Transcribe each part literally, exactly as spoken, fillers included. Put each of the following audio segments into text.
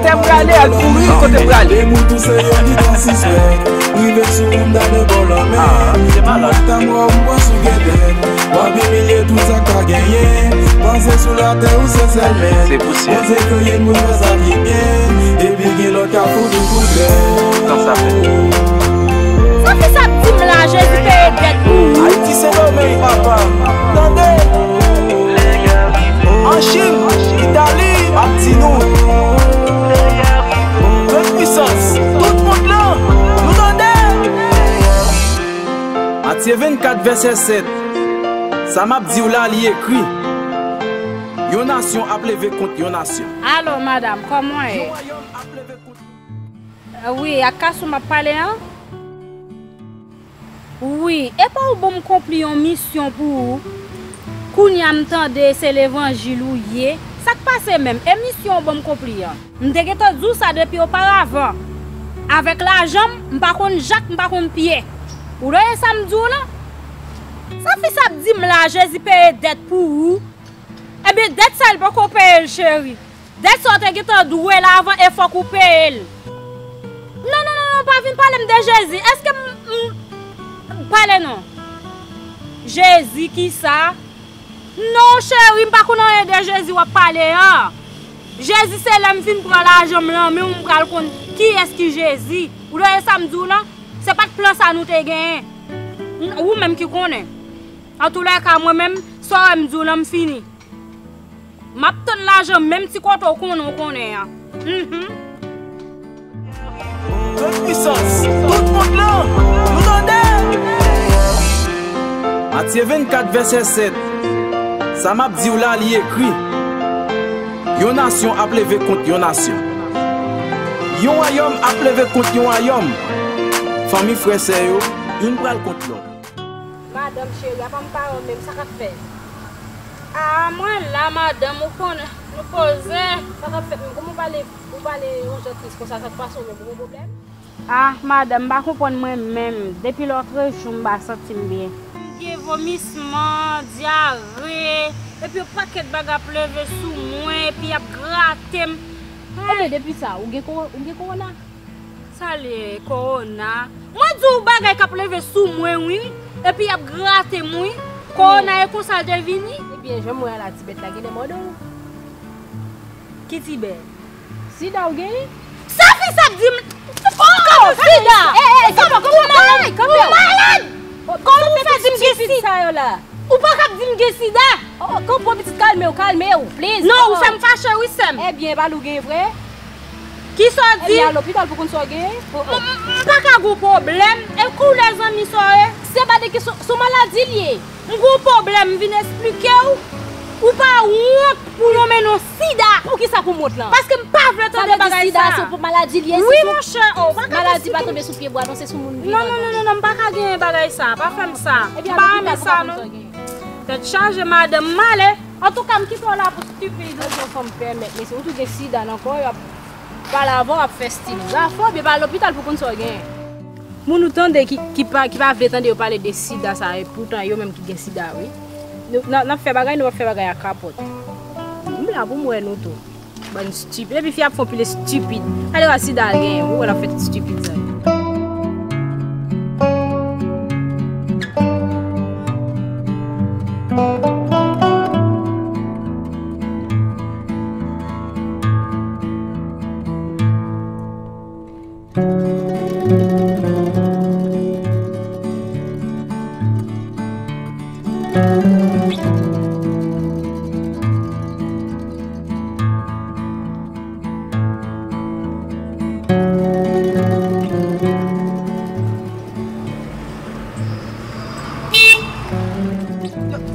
M prale al kouri kote m prale. De moun pou se yo ki pran sispèk. Rive sou Honda de bò lanmè. Tout tan m wè w m pran sou gètè. W ap imilye tout sa k pa genyen. Panse sou latè ou se sèl mèt. Se pousye. Panse ke gen moun fè sa ki byen. Epi gen lòt k ap fout ou kout bèt. Tan sa fè. Sa fi sa ap di m la, Jezi peye dèt pou ou. Ayiti Sendomeng, papa. Tande. An Chin, Itali, m ap di nou. Tout pwisans, tout mond lan, nou tande. Matye vennkat vèsè sèt. Sa m ap di w la, li ekri. Yon nasyon ap leve kont yon nasyon. Alo, madanm, kòman w ye? Yon wayòm ap leve kont yon wayòm. Wi, ak Kasou m ap pale an? Wi, epa ou ban m konpli yon misyon pou ou? Kounye a m tande se levanjil ou ye. Sa k pase menm? E misyon ou ban m konpli an? M te gentan di w sa depi oparavan. Avèk lajan m, m pa konn jak, m pa konn pye. Ou tande sa m di w lan? Sa fi sa ap di m la, Jezi peye dèt pou ou. Ebyen, dèt sa, li poko peye l, cheri. Dèt sa w te gentan dwe l avan e fòk ou peye l. Non, non, non, non, pa vin pale m de Jezi. Èske m, m, pale non. Jezi kisa? Non, cheri, m pa konn anyen de Jezi w ap pale an. Jezi se lè m fin pran lajan m lan men w, m pral konn kiyès ki Jezi. Ou tande sa m di w lan? Se pa t plan sa nou te genyen. N-, ou menm ki konnen. Antoulèka, mwen menm, sa w wè m di w lan, m fini. M ap tann lajan menm ti kote w konnen w konnen an. Mhm. Tout pwisans, tout mond lan, nou tande. Matye vennkat vèsè sèt. Sa m ap di w la, li ekri. Yon nasyon ap leve kont yon nasyon. Yon wayòm ap leve kont yon wayòm. Fanmi, frè, sè yo, youn pral kont lòt. Madanm cheri, apa m pa wè w menm, sa k ap fèt? Ah, mwen la, madanm, ou konnen, nou poze. Sa k ap fèt menm? Kòman w pale, ou pale yon jan tris konsa, sa k pase w menm, ou gen pwoblèm? Ah, madanm, m pa konprann mwen menm. Depi lòtrejou, m pa santi m byen. M gen vomisman, dyare, epi yon pakèt bagay ap leve sou mwen, epi y ap grate m. Ebyen, depi sa, ou gen ko-, ou gen kowona? Sa l ye, kowona? Mwen di w bagay k ap leve sou mwen, wi. Epi y ap grate m, wi. Kowona e konsa l te vini? Ebyen, jan m wè a la, ti bèt la genlè mòde w. Ki ti bèt? Sida ou genyen? Sa fi sa ap di m? Oh, sida! Eh, eh, eh, kanpe, kanpe, malad! Kanpe! Ou malad! Kòman ou fè di m gen sida? Ou pa ka ap di m gen sida. Oh, oh, kanpe, pitit, kalme w, kalme w, please. Non, ou fè m fache, wi, sè m. Ebyen, pa l ou gen vre? Kisa w di? Ebyen, al lopital pou konn sa w gen. Oh, oh. M, m, m pa ka gon pwoblèm. E kou lè zanmi sa w ye? Se pa de kesyon, se yon maladi l ye. M gon pwoblèm, m vin esplike w. Ou pa wont pou nonmen non sida. Poukisa pou m wont lan? Paske m pa vle tande bagay sa. Sa vle di sida se yon maladi l ye? Wi, monchè, oh, ou pa ka maladi pa tonbe sou pye bwa, non, se sou moun vivan. Non, non, non, non, non, m pa ka gen bagay sa. Pa fè m sa. M pa renmen sa, non. Tèt chaje, madanm, m ale. Antouka, m kite w la pou stipid. Ou se yon fanm pèmèt, mesye, ou tou gen sida nan kò w, y ap pale avè w, ap fè stil zafè w, byen pa al lopital pou konn sa w genyen. Moun ou tande ki, ki pa, ki pa vle tande yo pale de sida sa, e poutan yo menm ki gen sida, wi. Nou, n a, n ap fè bagay, nou p ap fè bagay ak kapòt. M la pou m wè nou tou. Bann stipid. Epi fi ap fè yon pil estipid. Gade wa sida al genyen, ou wè l ap fè ti stipid sa yo.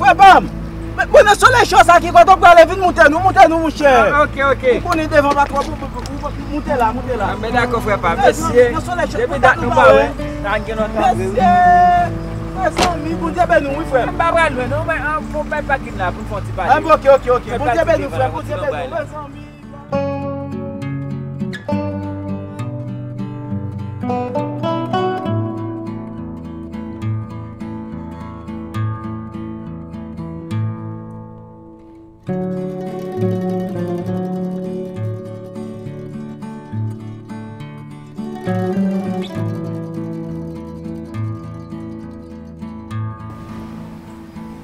Frè pa m, men, bon, nan solèy cho sa ki kote w prale, vin moute nou, moute nou, monchè. Ah, ok, ok. Ou konnen devan pa twò, ou, ou, ou, moute la, moute la. Ah, men dakò, frè pa m. Mesye, depi dat nou pa wè, sa gen lontan vre, wi. Mesye, mezanmi, Bondye beni w, wi, frè m. M pa pral lwen, non, men, ah, fò bay pakin la pou n fè yon ti pale. Ah, ok, ok, ok. Bondye beni w, frè m, Bondye beni w, mezanmi.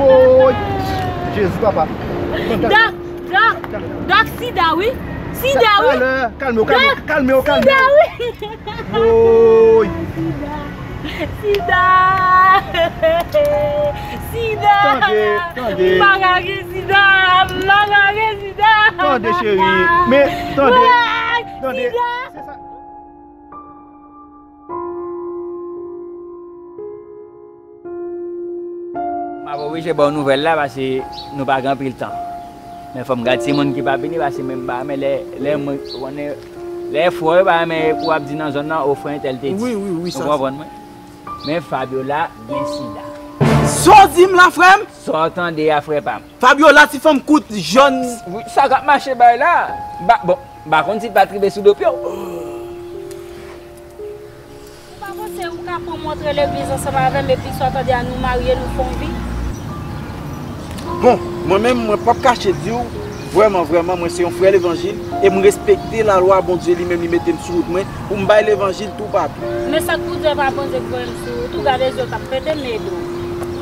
Woy. Jezi, papa. Dòk, dòk, dòk, sida, wi. Sida, wi. Talè, kalme w, kalme w, kalme w, kalme w. Sida, wi. Woy. Sida. Sida. Sida. Tande, tande. M pa ka gen sida. M pa ka gen sida. Tande, cheri. Men, tande. Woy, tande. Sida. Se sa. M ap oblije ba w nouvèl la, paske nou pa gen anpil tan. Men fò m gad si moun ki pa vini, paske menm pa renmen lè, lè mwen, ou konnen, lè frè yo pa renmen pou w ap di nan zòn nan, o, frè entèl te di. Wi, wi, wi, sa. Ou konprann mwen? Men Fabiola gen sida. Sa w di m la, frè m? Sa w tande a, frè pa m. Fabiola, ti fanm kout, jòn. Wi, sa k ap mache bay la. Ba, bon, m pa konn si l pa t rive sou do pye w. Ou pa panse ou ka pran m antre legliz ansanm avè m epi sa w tande a nou marye, nou fè yon vi? Bon, mwen menm, mwen p ap kache di w, vrèman, vrèman, mwen se yon frè levanjil e m respekte lalwa Bondye li menm li mete m sou wout mwen pou m bay levanjil toupatou. Men sa k pou di w e pa Bondye ki voye m sou wout ou, gade je w t ap pete m ede w.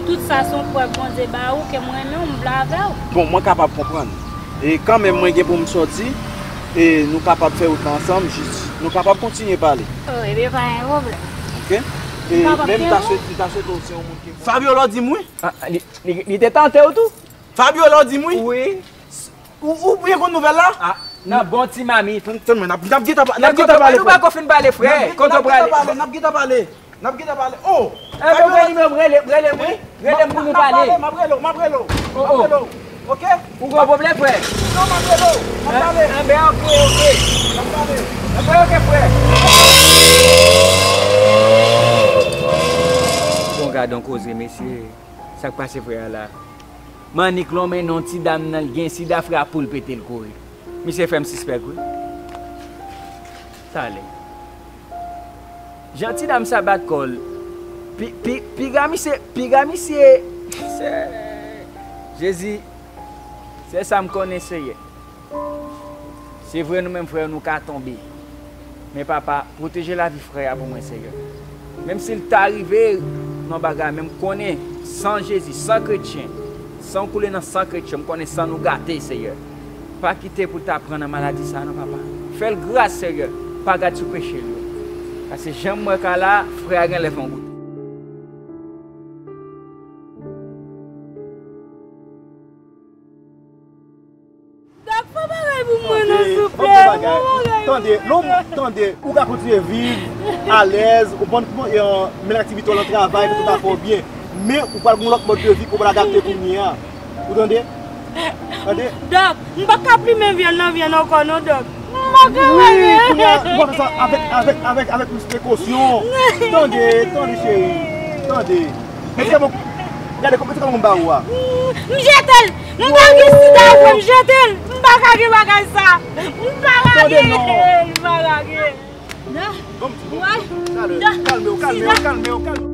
Tout sa se yon prèv Bondye ba ou ke m renmen w, m vle avè w. Bon, mwen kapab konprann. E kanmenm mwen gen pou m sòti, e nou kapab fè wout la ansanm, jis nou kapab kontinye pale. Oh, ebyen pa gen pwoblèm. Oke? E men m ta swete, m ta swete w se yon moun ke... Fabiola di m wi. Ah, li, li, li te tante w tou? Fabiola di m wi. Wi. Ou, ou byen konn nouvèl la? Ah, nan bon ti mamit. Tann, tann mwen, n ap, n ap gentan pa-, n ap gentan pale, frè. Nou pako fin pale, frè. Kote w prale? N ap gentan pale, n ap gentan pale. Oh! Enben, ou gen nimewo m, rele, rele m, wi. Rele m pou nou pale. M ap rele w, m ap rele w. Oh, oh. M ap rele w. Oke? Ou gen pwoblèm, frè? Non, m ap rele w. M ap pale. Enben, oke, oke. M ap pale. Enben, oke, frè. Bon, gad on koze, mesye. Sa k pase, frè a la? M annik lonmen non ti dam nan, l gen sida, frè a, pou l pete l kouri. Misye fè m sispèk, wi. Talè. Jan ti dam sa bat kò l, pi, pi, piga misye, piga misye, se, Jezi, se sa m konnen, Seyè. Se vre, nou menm frè yo, nou ka tonbe. Men, Papa, pwoteje lavi frè a pou mwen, Seyè. Menm si l ta rive nan bagay, men m konnen san Jezi, san kretyen, san w koule nan san kretyen, m konnen san nou gate, Seyè. Pa kite pou l ta pran nan maladi sa a non, Papa. Fè l gras, Seyè. Pa gad sou peche l yo. Paske jan m wè ka la, frè a genlè fè yon goute. Dòk, fè bagay pou mwen non, souple. Fè bagay. Tande, lè w, tande, ou ka kontinye viv alèz, ou konprann, e, mennen aktivite w nan travay, tout afè w byen. Men ou pral gen yon lòt mòd de vi ke w pral adapte kounye a. Ou tande? Tande? Dòk, m pa ka plimen vyann nan vyann ankò non, Dòk. M pa ka. Wi, kounye a, ou pa fè sa avèk, avèk, avèk, avèk plis prekosyon. Tande, tande, cheri. Tande. Mete kòman, gade kòman, mete kòman m ba ou a. M jete l. M pa gen sida vre, m jete l. M pa ka gen bagay sa. M pa ka gen. M pa ka gen. Bon, bon, bon. Talè. Kalme w, kalme w, kalme w, kalme w.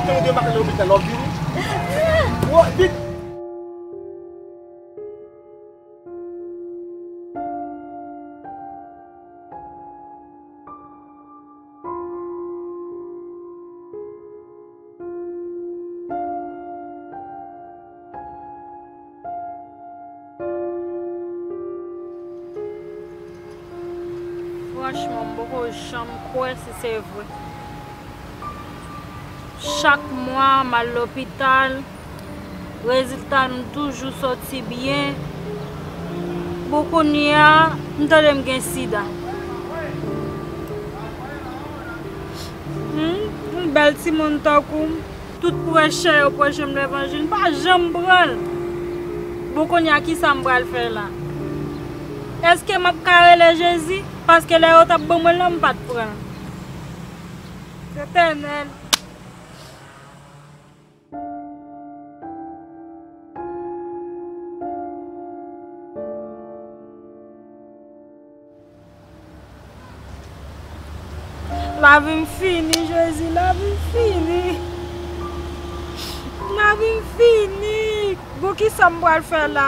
Tande, m ap tande w, m ap tande w, w ap vini. Wo, vit! Franchman, m poko janm kwè si se vre. Chak mwa, m al lopital, rezilta m toujou soti byen. Bon, kounye a, m tande m gen sida. Hmm, yon bèl timoun tankou m. Tout prèchè yo preche m levanjil, m pa janm pran l. Bon, kounye a, kisa m pral fè la? Èske m ap ka rele Jezi? Paske lè yo t ap ban mwen l lan, m pa t pran l. Letènèl. Lavi m fini, Jezi, lavi m fini. Lavi m fini. Bon, kisa m pral fè la?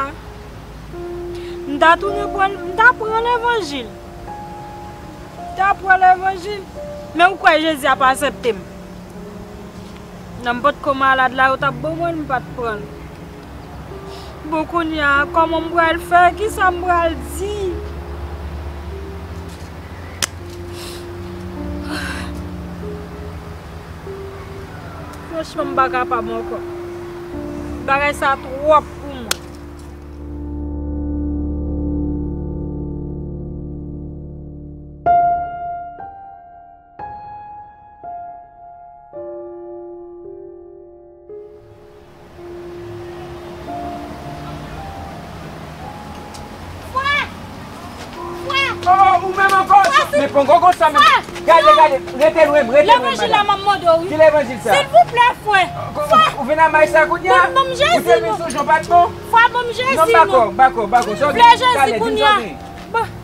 M ta tounen pran, m ta pran levanjil. M ta pran levanjil. Men ou kwè Jezi ap aksepte m? Nan m potko malad la, yo t ap ban mwen l, m pa t pran l. Bon, kounye a, kòman m pral fè? Kisa m pral di? Franchman, m pa kapab ankò. Bagay sa twòp pou mwen. Frè! Frè! Oh, ou menm ankò? Frè, se... Men pran gwo konsa menm. Frè! Gade, gade, rete lwen m, rete lwen m, madanm. Levanjil la m ap mande w, wi. Ki levanjil sa? Silvouplè, frè. Frè! Ou vin a may sa kounye a? Ban m Jezi, non. Ou te vin sou jan pa t bon? Frè, ban m Jezi, non. Non, m dakò, m dakò, m dakò. M vle Jezi kounye a.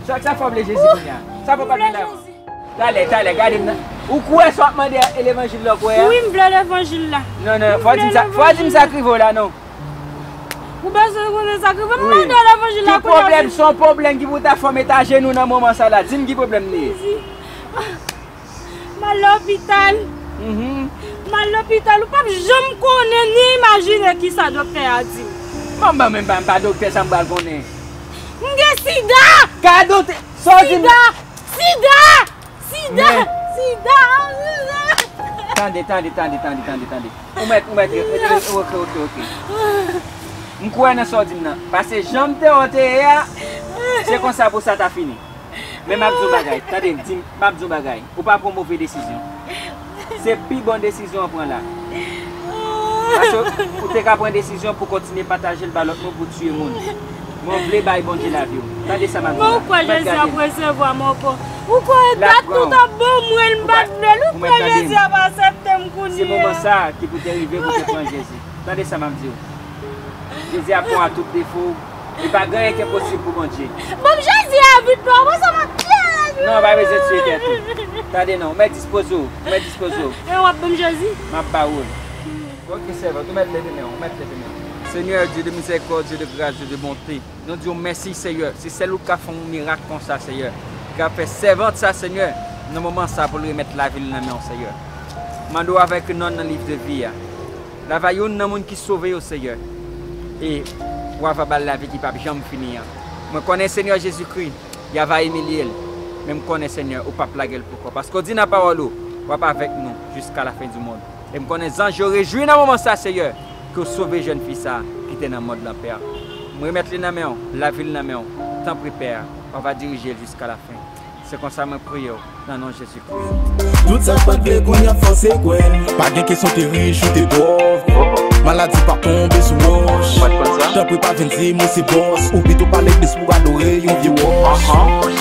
Sa, sa fè w vle Jezi kounye a? Sa fè w pa t vin la? Talè, talè, gade m nan. Ou kwè sa w ap mande a, e levanjil la w kwè a? Wi, m vle levanjil la. Non, non, fò w di m sa, fò w di m sa k rive w la, non. Ou bezwen konnen sa k rive m? Wi. Mande w levanjil la kounye a. Ki pwoblèm, se yon pwoblèm ki pou ta fè w met ajenou nan moman sa la. Di m ki pwoblèm li ye. M al lopital. Mhm. M al lopital, ou p ap janm konnen ni imajine kisa doktè a di m. Bon, bon, men m pa, m pa doktè, sa m pral konnen. M gen sida! Ka doktè, sa w di m? Sida! Sida! Sida! Men sida! Tande, tande, tande, tande, tande, tande. Ou mèt, ou mèt, eh, eh, ok, ok, ok. M kwè nan sa w di m nan. Paske jan m te wè w te ye a, se konsa pou sa ta fini. Men m ap di w bagay, tande m, di m, m ap di w bagay. Ou pa pran move desizyon. Se pi bon desizyon w pran la. Paske ou te ka pran desizyon pou kontinye pataje l ba lòt moun pou tiye moun. Men w vle bay Bondye lavi w. Tande sa m ap di w la. Men ou kwè Jezi ap resevwa m ankò? Ou kwè dat tout ap bon mwen, m pa t vle l. Ou kwè Jezi ap aksepte m kounye a? Se moman sa a ki pou te rive pou te pran Jezi. Tande sa m ap di w. Jezi ap bon a tout defo w. Li pa gen anyen ki enposib pou Bondye. Ban m Jezi a vit non, mwen sa m ap tiye. Non, pa bezwen tiye tèt ou. Tande non, ou mèt dispoze w, ou mèt dispoze w. E w ap ban m Jezi? M ap ba ou l. Ok, sèvant, ou mèt leve men w, ou mèt leve men w. Senyè, Dye de mizèrikòd, Dye de gras, Dye de bonte. Nou di w mèsi, Senyè. Se sèl ou k ka fè yon mirak konsa, Senyè. K ap fè sèvant sa, Senyè, nan moman sa pou l remèt lavi l nan men w, Senyè. Mande w avèk non nan liv de vi a. Lave youn nan moun ki sove yo, Senyè. E w ava ba l lavi ki p ap janm fini an. Mwen konnen, Senyè Jezikri, y ava imilye l. Men m konnen, Senyè, ou p ap lage l poukò. Paske w di nan pawòl ou, w ap avèk nou jiska lafen di mond. E m konnen zanj yo rejwi nan moman sa, Senyè, ke w sove jèn fi sa a ki te nan mòd lan, Pè. M remèt li nan men w, lavi l nan men w. Tanpri, Pè, w ava dirije l jiska lafen. Se konsa mwen priye w, nan non Jezikri. Tout sa k pa t vle kwè y ap fòse kwè. Pa gen kesyon te rich ou te pòv. Maladi pa tonbe sou wòch. Tanpri pa vin di m ou se bòs. Ou pito pa legliz pou adore yon vye wòch.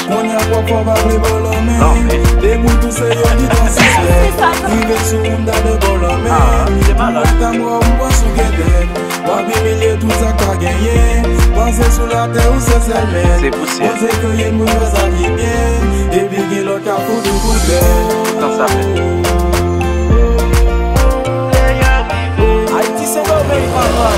Kounye a pwòp fò pa vle ba w lanmen. Depi w tou se yo ki pran sispèk. Rive sou moun ta de ba w lanmen. Ou pa ka mò ou pran sou gètèt. W ap imilye tout sa k pa genyen. Panse sou latè ou se sèl mèt. Bondye kreye moun fè sa ki byen. Epi gen lòt k ap fout ou kout bèt. Tan sa fèt. Ayiti Sendomeng, papa.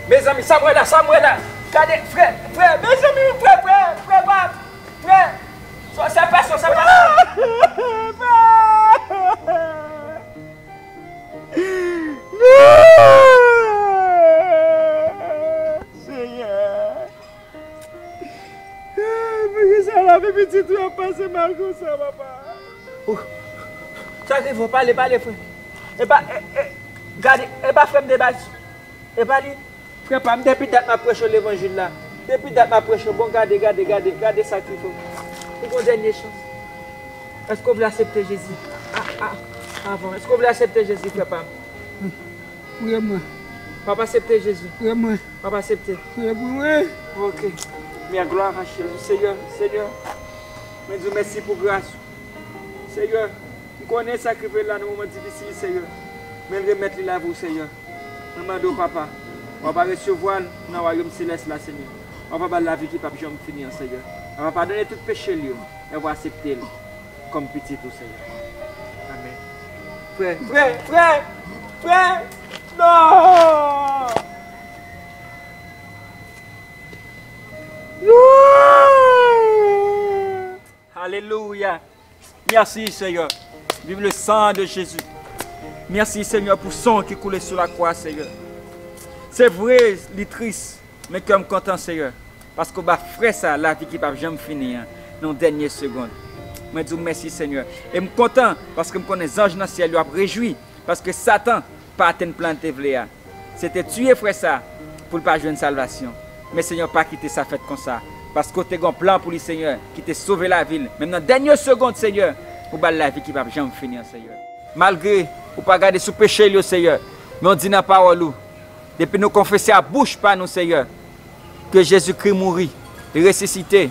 Mezanmi, sa m wè la, sa m wè la. Gade, frè, frè, mezanmi, frè, frè, frè, pa, frè. Sa, sa pa, sa, sa pa. Non! Senyè. Poukisa lavi pitit ou ap pase mal konsa, papa? Ou, sa k rive w? Pale, pale, frè. E pa, e, e, gade, e pa frè m te bay. E pa li. Frè pa m, depi dat m ap preche w levanjil la. Depi dat m ap preche w, bon, gade, gade, gade, gade sa k rive w. Ou gon dènye chans. Èske w vle aksepte Jezi? A, a, avan. Èske w vle aksepte Jezi, frè pa m? Priye mwen. W ap aksepte Jezi? Frè mwen. W ap aksepte? Frè mwen. Ok. Men glwa a Jezi, Senyè, Senyè. Mwen di w mèsi pou gras ou. Senyè, m konnen sa k rive la nan moman difisil, Senyè. Men l remèt li lavi w, Senyè. Mwen mande w, Papa, w ap resevwa l nan wayòm selès la, Senyè. W ap ba l lavi ki p ap janm fini an, Senyè. W ap padone tout peche l yo. E w aksepte l kòm pitit ou, Senyè. Amèn. Frè, frè, frè, frè! Non! Alelouya! Mèsi, Senyè. Viv le sang de Jésus. Mèsi, Senyè, pou san ki koule sou lakwa, Senyè. Se vre, li tris, men kè m kontan, Senyè. Paske w ba frè sa a lavi ki p ap janm fini an, nan dènye segonn. Mwen di w mèsi, Senyè. E m kontan, paske m konnen zanj nan syèl yo ap rejwi, paske Satan pa atenn plan l te vle a. Se te tiye frè sa a pou l pa jwenn salvasyon. Men Senyè, pa kite sa fèt konsa. Paske w te gen yon plan pou li, Senyè, ki te sove lavi l. Menm nan dènye segonn, Senyè, ou ba l lavi ki p ap janm fini an, Senyè. Malgre ou pa gade sou peche l yo, Senyè, men w di nan pawòl ou, depi nou konfese ak bouch pa nou, Senyè, ke Jezikri mouri, li resisite,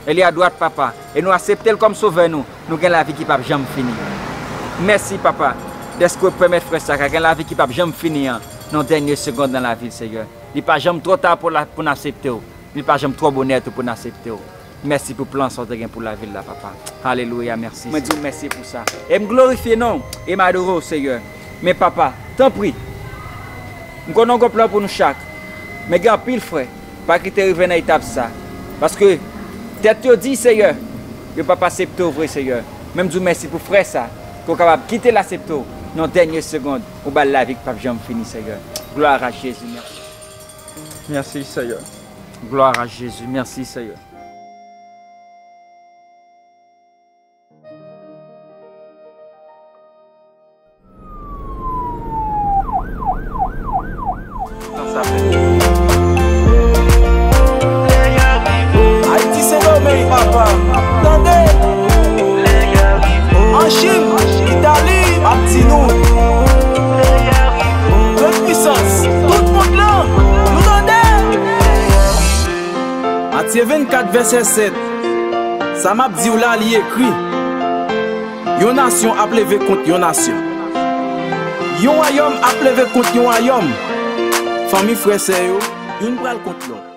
e li adwat Papa, e nou aksepte l kòm Sovè nou, nou gen lavi ki p ap janm fini. Mèsi, Papa, dèske w pèmèt frè sa a gen lavi ki p ap janm fini an, nan dènye segonn nan lavi l, Senyè. Li pa janm twò ta pou la, pou n aksepte w. Li pa janm twò bonè tou pou n aksepte w. Mèsi pou plan sa w te gen pou lavi l la, Papa. Alelouya, mèsi. Mwen di w mèsi pou sa. E m glorifye non w, e m adore w, Senyè. Men, Papa, tanpri, m konnen w gen plan pou nou chak. Men gen anpil frè, pa kite rive nan etap sa. Paske tèt yo di, Senyè, yo p ap aksepte w vre, Senyè. Men m di w mèsi pou frè sa, ke w kapab kite l aksepte w nan dènye segonn, ou ba l lavi ki p ap janm fini, Senyè. Glwa a Jezi, mèsi. Mèsi, Senyè. Glwa a Jezi, mèsi, Senyè. Ayiti Sendomeng, papa, tande! An Chin, Itali, m ap di nou, Gran Pwisans, tout mond lan, nou tande! Matye vennkat, vèsè sèt. Sa m ap di w la, li ekri: Yon nasyon ap leve kont yon nasyon. Yon wayòm ap leve kont yon wayòm. Fanmi, frè, sè yo, youn pral kont lòt.